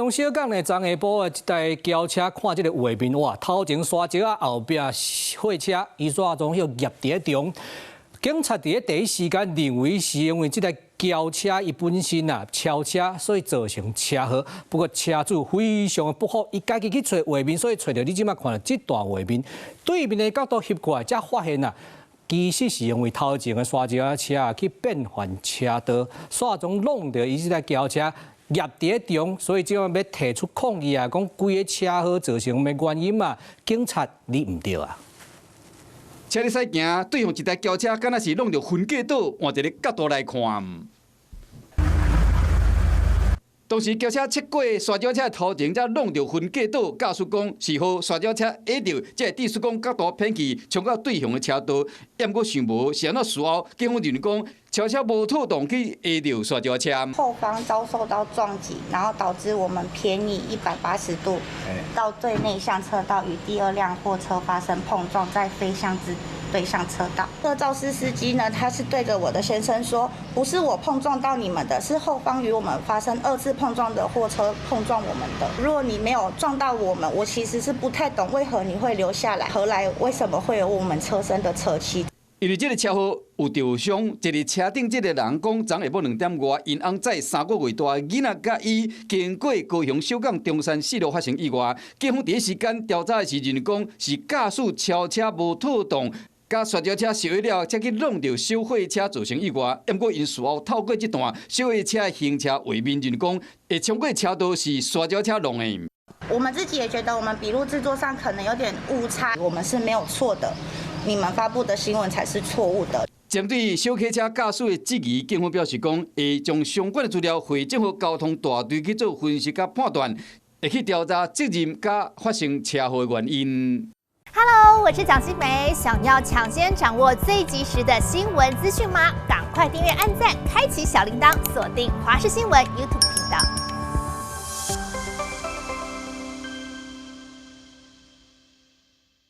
雄小港呢，昨下晡的一台轎車看這个畫面，哇，頭前沙石仔，後壁貨車，伊煞總予夾佇咧中。警察佇咧第一時間認為是因為這台轎車伊本身啊超車，所以造成車禍。不過車主非常的不服，伊家己去揣畫面，所以揣著你這擺看著這段畫面，對面的角度翕過來，才發現啊，其實是因為頭前的沙石仔車去變換車道，煞總弄著伊這台轎車夾佇咧中，所以這擺欲提出抗議啊，講規个車禍造成的原因嘛，警察你毋對啊。車咧駛行，對方一台轎車，敢若是弄著分隔島，換一个角度來看。當時轎車切過沙石車頭前，才弄著分隔島，駕駛講是予沙石車壓著，才會致使講角度偏去，衝到對方的車道。毋過想無是按怎事後，警方認為講超車無妥當去壓著沙石車。後方遭受到撞擊，然後導致我們偏移180度到最內向車道，與第二輛貨車發生碰撞，再飛向之對向車道。這個肇事司機呢，他是對着我的先生說：“不是我碰撞到你們的，是後方與我們發生二次碰撞的貨車碰撞我們的。如果你沒有撞到我們，我其實是不太懂為何你會留下來，何來為什麼會有我們車身的車漆？” 因為這个車禍有著傷，一个車頂這个人講，昨下晡2點外，𪜶翁載3個月大囡仔佮伊經過高雄小港中山四路發生意外。警方第一時間調查的時認為講是駕駛超車無妥當，佮沙石車相壓了，才去弄著小貨車造成意外。毋過𪜶事後透過這段小貨車的行車畫面，認為講會衝過車道是沙石車弄的。我們自己也覺得，我們筆錄製作上可能有點誤差，我們是沒有錯的，你們發布的新聞才是錯誤的。針對小客車駕駛的質疑，警方表示講會將相關的資料匯總予交通大隊去做分析佮判斷，會去調查責任佮發生車禍的原因。 Hello，我是蔣新梅，想要搶先掌握最及時的新聞資訊嗎？趕快訂閱、按讚、開啟小鈴鐺，鎖定華視新聞 YouTube 頻道。